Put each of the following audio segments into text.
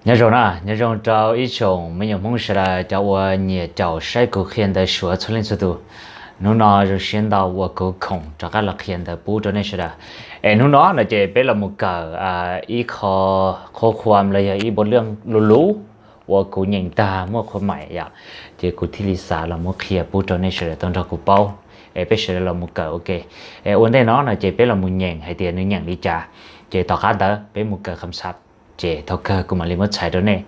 Nyob zoo na, nyob zoo rau ib tsoom me nyuam Hmoob sawv daws cov uas nyiam caum saib kuv qhia ntawv Suav txhua leej txhua tus. Hnub no zoo siab ntau uas kuv khoom rov qab los qhia ntawv pub rau nej sawv daws. Es hnub no no ces peb los mus kawm ib qho qhuab qhuam los yog ib npaus lwj luv luv uas kuv nyeem tag muaj qhua maim yom, ces kuv thiaj li xav los mus qhia pub rau nej sawv daws tau nrog kuv paub. Es peb sawv daws los mus kawm ua ke. Es ua ntej no no ces peb los mus nyeem hais tias nws nyeem li cas, ces tom qab ntawd peb mus kawm kham xav, ces thaum kawg kuv mam li muab txhais rau nej.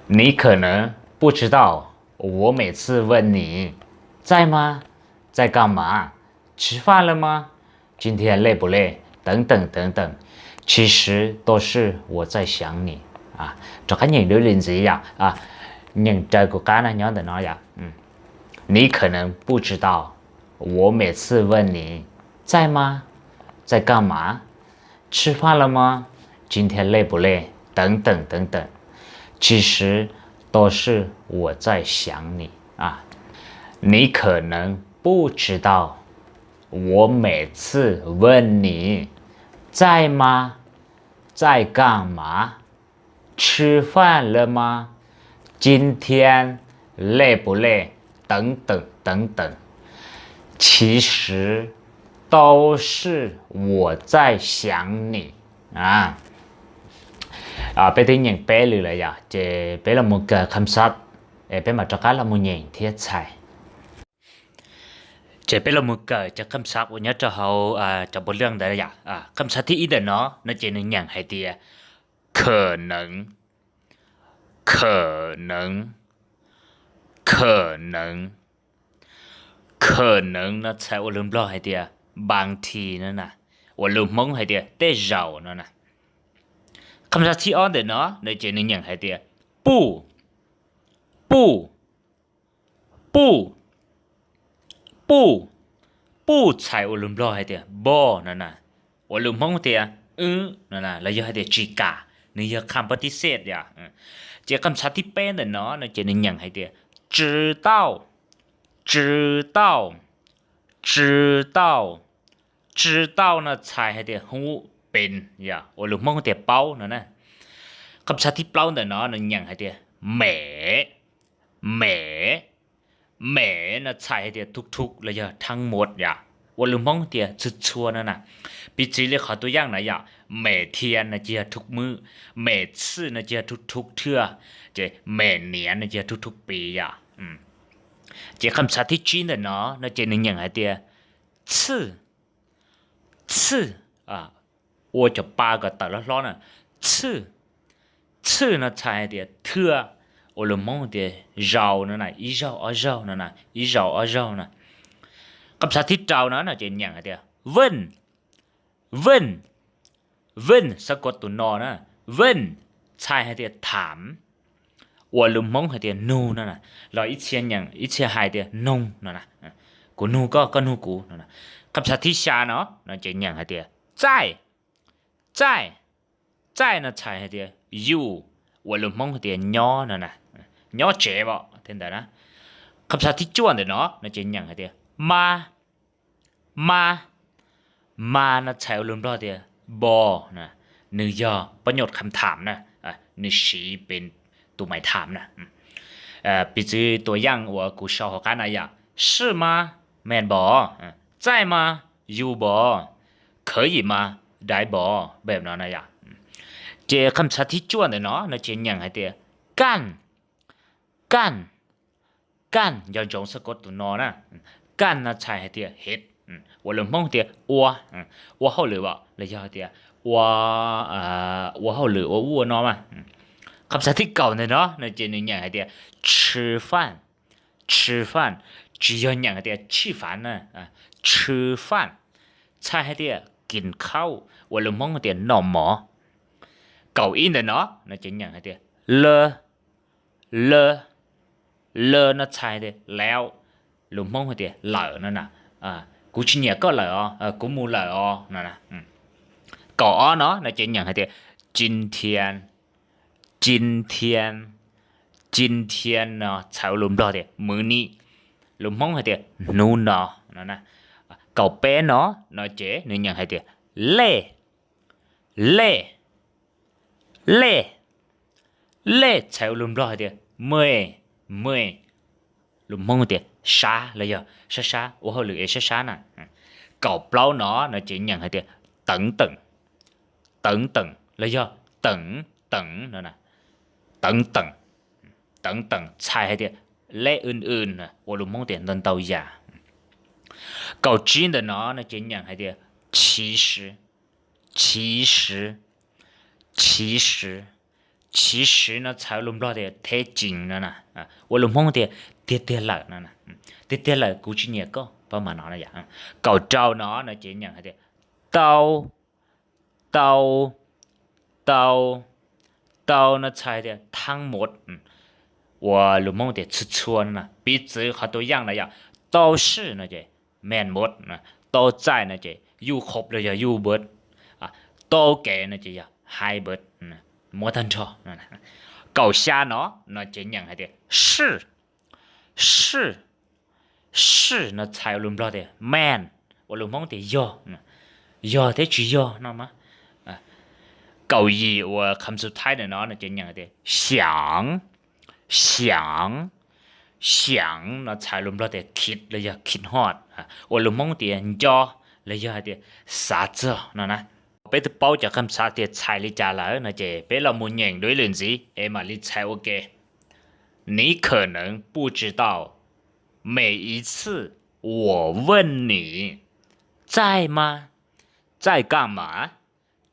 你可能不知道，我每次问你，在吗？在干嘛？吃饭了吗？今天累不累？等等等等，其实都是我在想你。Rov qab nyeem dua li ntxiv yom, nyeem raws kuv qab na nyob ntawm no yom. 你可能不知道，我每次问你，在吗？在干嘛？吃饭了吗？今天累不累？等等等等，其实都是我在想你啊。你可能不知道，我每次问你，在吗？在干嘛？ 吃饭了吗？今天累不累？等等等等，其实都是我在想你。Peb twb nyeem peb lwm lawm yom, ces peb los mus kawm kham xav, es peb mam rov qab los mus nyeem thiab txhais. Ces peb los mus kawm cov kham xav uas nyob rau hauv cov npaus lwj ntawd yom. Kham xav thib ib ntawm no no ces nws nyeem hais tias 可能, 可能, 可能, 可能 no txhais ua lus Nplog hais tias บางที no na, ua lus Hmoob hais tias tej zaum no na. Kham xav thib ob ntawm no no ces nws nyeem hais tias 不, 不, 不, 不, 不 txhais ua lus Nplog hais tias บ่ no na, ua lus Hmoob tias wb no na, los yog hais tias tsis kam, nws yog kham pab tib xej yom. Ces kham xav thib peb ntawm no no ces nws nyeem hais tias 知道, 知道, 知道, 知道 no txhais hais tias hu, pem yom, ua lus Hmoob tias paub no na. Kham xav thib plaub ntawm no nws nyeem hais tias 每, 每, 每 no txhais hais tias ทุกๆ los yog ทั้งหมด yom, ua lus Hmoob tias txhua txhua no na. Piv txwv li qhov tus yaj no yom, 每天 no ces yog ทุกมื้อ, 每次 no ces yog ทุกๆ เทื่อ, ces 每年 no ces yog ทุกๆ ปี yom. Ces kham xav thib tsib ntawm no no ces nws nyeem hais tias 次, 次, ua cov pa kom tawm hlob hlob na, 次, 次 no txhais hais tias เทื่อ, ua lus Hmoob tias zaus no na, ib zaug ob zaug no na, ib zaus ob zaug na. Kham xav thib rau no no ces nyeem hais tias 问, 问, 问 สะกดตัว นอ na, 问 txhais hais tias tham, ua lus Hmoob hais tias nug no na, los ib txhia nyeem ib txhia hais tias nug no na, kuv nug koj, koj nug kuv no na. Kham xav thib xya no no ces nyeem hais tias 在, 在, 在 no txhais hais tias you, ua lus Hmoob hais tias nyob no na, nyob tsev os thiab ntawd na. Kham xav thib cuaj ntawm no no ces nyeem hais tias 吗, 吗, 吗 no txhais ua lus Nplog tias บ่ na, nws yog pab nyuam kham tham na, nws siv pem tus maiv tham na. Piv txwv tus yaj uas kuv sau hauv qab na yom, 是吗, មែន บ่, 在吗, you บ่, 可以吗, ได้ บ่, แบบนั้น no yom. Ces kham xav thib cuaj ntawm no no ces nyeem hais tias 干, 干, 干 nco ntsoov สะกดตัว นอ na, 干 no txhais hais tias เหตุ, ua lus Hmoob tias ua, ua hauj lwm os, los yog tias ua, ua hauj lwm ua ub ua no mas. Kham xav thib kaum ntawm no no ces nws nyeem hais tias 吃饭, 吃饭, tsis yog nyeem hais tias 吃饭 na, 吃饭 txhais hais tias กินข้าว, ua lus Hmoob tias noj mov. Kaum ib ntawm no no ces nyeem hais tias 了, 了, 了 no txhais hais tias แล้ว, lus Hmoob hais tias lawm no na, kuv tsis nyiam koj lawm os, kuv mus lawm os no. Kaum ob no no ces nyeem hais tias 今天, 今天, 今天 no txhais ua lus Nplog tias มื้อนี้, lus Hmoob hais tias hnub no no. Kaum peb no no ces nws nyeem hais tias 累, 累, 累, Lej txhais ua lus Nplog hais tias เมื่อย, เมื่อย, lus Hmoob tias sab los yog sab sab, ua hauj lwm es sab sab na. Kaum plaub no no ces nyeem hais tias teev teem, teev teem los yog teev teem no, teev teem, teev teem txhais hais tias lej w n, ua lus Hmoob tias ntau ntau yam. Kaum tsib ntawm no no ces nyeem hais tias 其实, 其实, 其实, 其实 no txhais ua lus Nplog tias แท้จริง no na, ua lus Hmoob tias tiag tiag lawm no, tiag tiag lawm kuv tsis nyiam koj pab mas no na yom. Kaum rau no no ces nyeem hais tias tau, tau, tau, tau no txhais tias ทั้งหมด, ua lus Hmoob tias txhua txhua no na. Piv txwv qhov tus yaj no yog tau sij no ces แม่นหมด, tau txaij no ces อยู่ครบ los yog อยู่เบิด, tau kev no ces yog ให้เบิด, muab tag nrho. Kaum xya no no ces nyeem hais tias sij, sij, sij no txhais ua lus Nplog tias แม่น, ua lus Hmoob tias yog, yog thiab tsis yog no mas. Kaum yim ua kham xu thaib ntawm no no ces nyeem hais tias 想, 想, 想 no txhais lus Nplog tias คิด los yog คิดฮอด, ua lus Hmoob tias nco los yog hais tias xav txog no na. Peb twb paub cov kham xav tias txhais li cas lawm no ces peb los mus nyeem dua ib lwm ntxiv es mam li txhais ua ke. 你可能不知道，每一次我问你，在吗？在干嘛？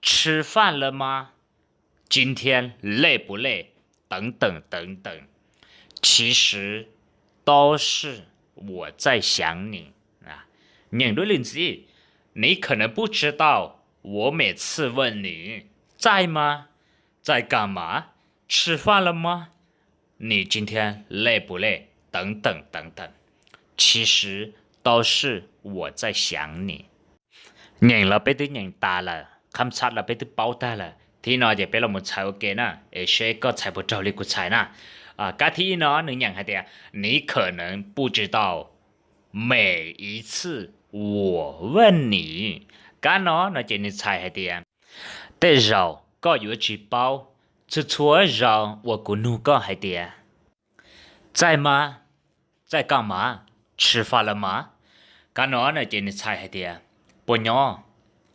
吃饭了吗？今天累不累？等等等等。其实都是我在想你。Nyeem dua ib lwm ntxiv. 你可能不知道，我每次问你，在吗？在干嘛？吃饭了吗？你今天累不累？等等等等。其实都是我在想你。Nyeem los peb twb nyeem tas lawm, kham xav los peb twb paub tag lawm. Thib no ces peb los mus txhais ua ke na, es seb koj txhais puas raug li kuv txhais na. Kab thib ib no nws nyeem hais tias 你可能不知道，每一次我问你。Kab no no ces nws txhais hais tias tej zaum koj yuav tsis paub, txhua txhua zaus uas kuv nug koj hais tias 在吗？在干嘛？吃饭了吗？ Kab no no ces nws txhais hais tias puas nyob,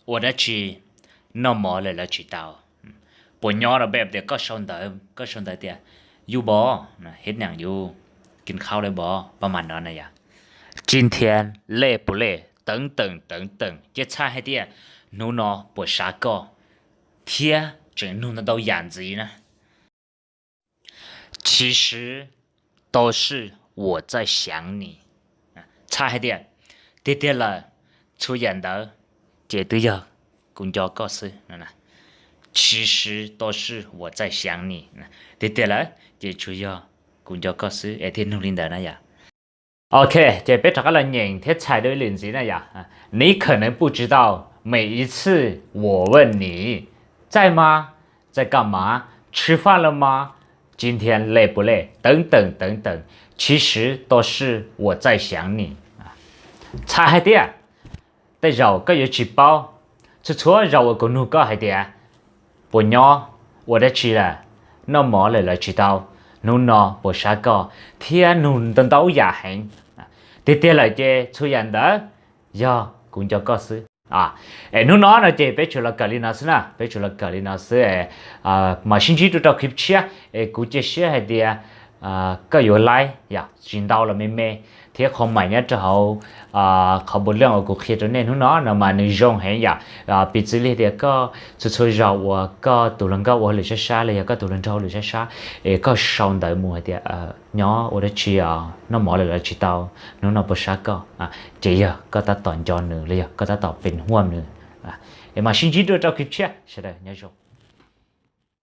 ua dab tsi, noj mov lawm los tsis tau. Puas nyob no peb tias koj sau ntawv, koj sau ntawv tias อยู่บ่, เฮ็ดหยังอยู่, กินข้าวแล้วบ่ pab mas no na yom. 今天累不累？等等等等 ces txhais hais tias hnub no puas sab koj, thiab tseem nug ntau ntau yam ntxiv na. 其实都是我在想你。 Txhais hais tias tiag tiag lawm, txhua yam ntawd ces twb yog kuv nco koj xwb no. 其实都是我在想你。 Tiag tiag lawm ces tsuas yog kuv nco koj xwb es thiaj nug li ntawd na yom. Ok, ces peb rov qab los nyeem thiab txhais dua ib lwm ntxiv na yom. 你可能不知道，每一次我问你，在吗？在干嘛？吃饭了吗？今天累不累？等等等等，其实都是我在想你。 Txhais hais tias tej zaum koj yuav tsis paub, txhua txhua zaus uas kuv nug koj hais tias puas nyob, ua dab tsi lawm, noj mov lawm los tsis tau, hnub no puas sab koj, thiab nug ntau ntau yam heev. Tiag tiag lawm ces txhua yam ntawd yog kuv nco koj xwb. Es hnub no no ces peb tsuas los kawm li no xwb na, peb tsuas los kawm li no xwb. Mam sib ntsib dua rau clip tshiab es kuv cia siab hais tias koj yuav laib yom, tsis ntau los me me, thiab qhov mais nyob rau hauv qhov npu leej uas kuv qhia rau nej hnub no no mas nws zoo heev yom. Piv txwv li tias koj txhua txhua zaus uas koj tus hluas nkauj ua hauj lwm sab sab los yog koj tus hluas nraug ua hauj lwm sab sab es koj sau ntawv mus hais tias nyob, ua dab tsi os, noj mov lawm los tsis tau, hnub no puas sab koj, ces yog koj tab tom nco nws los yog koj tab tom pes huaj nws. Es mam sib ntsib dua rau clip tshiab, sawv daws nyob zoo.